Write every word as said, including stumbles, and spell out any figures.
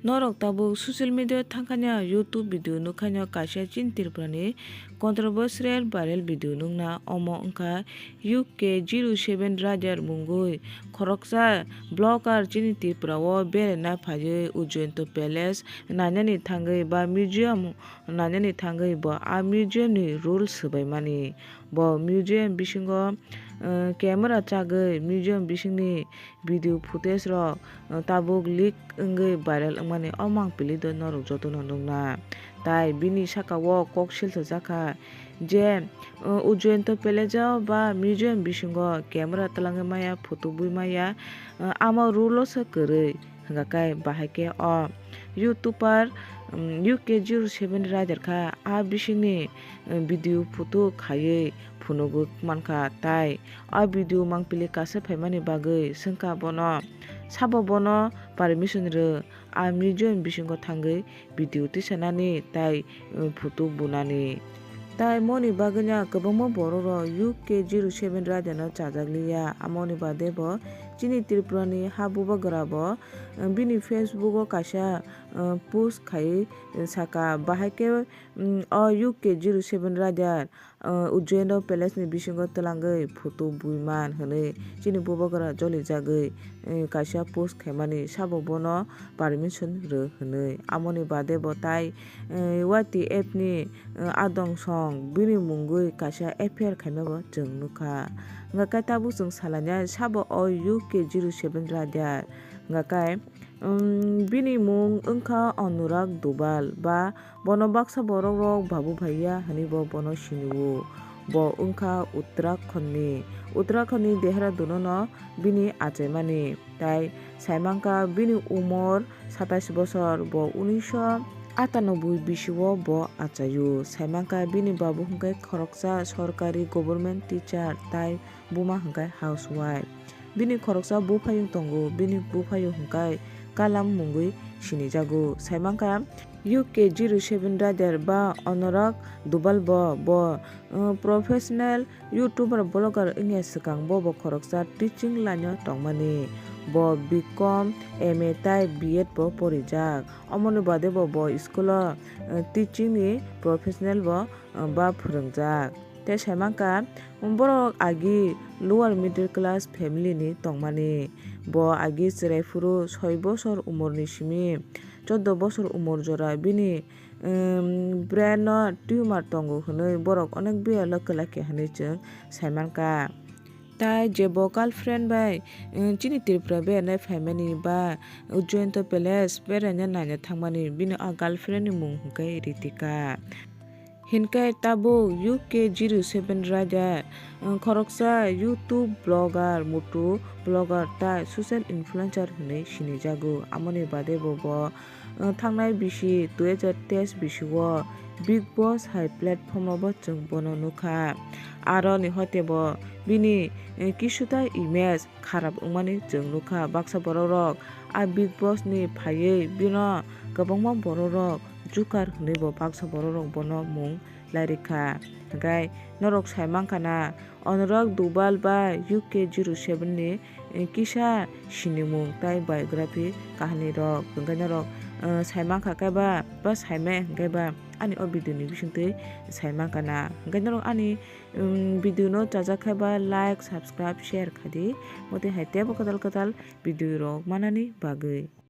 Norok tabuk social media thangkhaino YouTube video nukhaino kaisa chini Tripurani controversial viral video nukna, omo wngkha U K zero seven Rider mungwi khoroksa vlogger chini Tripura o beraina phaiwi Ujjayanta Palace nainani thangwi ba museum nainani thangwi bo a museum ni rule swbaimani. Bo museum bisingo, eh, camera chagwi museum bisingni video footage rok, eh, tabuk leak wngwi viral wngmani o mangpili do norok jotono nukna. Tai bini saka o kok silsa jakha je, eh, Ujjayanta Palace o ba museum bisingo camera twlangwi maya, photo bui maya, eh, amo rule o se kwrwi. Hwnkha khe bahai khe o YouTuber, um, U K zero seven Rider kha a bisingni, um, video photo khaiwi phunugwi mankha, tai o video mangpili kaisa phaimani bagwi swngkha bono, sabo bono permission rw a museum bisingo thangwi video tisanani tai, um, photo bunani. Tai moni bagwino kwbangma borok rok U K zero seven Rider no chajak liya, amoni bade bo chini Tripura ni ha bubagra bo, um, bini Facebook o kaisa, um, post khai saka, bahai khe, um, o U K zero seven Rider, uh, Ujjayanta Palace ni bisingo twlangwi photo buiman hwnwi chini bubagra jolijagwi, eh, kaisa post khaimani, sabo bono permission rw hwnwi. Amoni bade bo tai, eh, Y T F ni, eh, adong song bini mungwi kaisa F I R khaima bo chwng nukha. Hwnkha khe tabuk chwng salainai sabo o U K zero seven Rider. Hwnkha khe, um, bini mung wngkha Anurag Dubal ba bono baksa borok rok babu phaiya hwnwi bo bono sinio. Bo wngkha Uttarakhand ni. Uttarakhand ni Dehradun no bini achaimani. Tai saimankha bini umor satais bosor, bo unisho atanoboi bisio bo achaio. Saimankha bini babu hwnkhe khoroksa sorkari government teacher tai buma hwnkhe housewife. Bini khoroksa buphayung tongo, bini buphayung hwnkhe Kalam mungwi sinijago. Saimankha U K zero seven Rider ba Anurag Dubal bo, bo, uh, professional YouTuber, vlogger wngya swkang bo bo khoroksa teaching line o tongmani. Bo B Com, M A tai B Ed bo porijak. Omoni bade bo bo school o, eh, teaching ni professional bo, eh, ba phwrwngjak. Tei saimankha borok agi lower middle class family ni tongmani. Bo agi chwrai phuru soi bosor umor ni simi choddo bosor umor jora bini, em, brain no tumor tongo hwnwi borok onek biyalo kwlai kha hwnwi chwng saimankha. Tai je bo girlfriend bai, em, chini Tripura beraina phaimani ba Ujjayanta Palace beraina naina thangmani, bini o girlfriend ni mung hwnkhe Ritika. Hinkhe tabuk U K zero seven Rider, em, khoroksa YouTube vlogger, moto vlogger tai social influencer hwnwi sinijago. Amoni bade bo bo, eh, thangnai bisi dui hajar teis bisi o Bigg Boss hai platform o bo chwng bono nukha. Aro ni hoite bo bini, eh, kisuta image kharap wngmani chwng nukha. Baksa borok rok a Bigg Boss ni phaiwi bino kwbangma borok rok jukar hwnwi bo baksa borok rok bono mung lairikha. Hwnkhe norok saimankha na, Anurag Dubal bai U K zero seven ni, eh, kisa sinimung tai biography kahani rok. Hwnkhe norok, eh, saimankha khe ba, ba saimai hwnkhe ba ani o video ni bisingtwi saimankha na. Hwnkhe norok ani, um, video no chajak khe ba like, subscribe, share kha di. Motwi hai teibo kwtal kwtal video rok manani bagwi.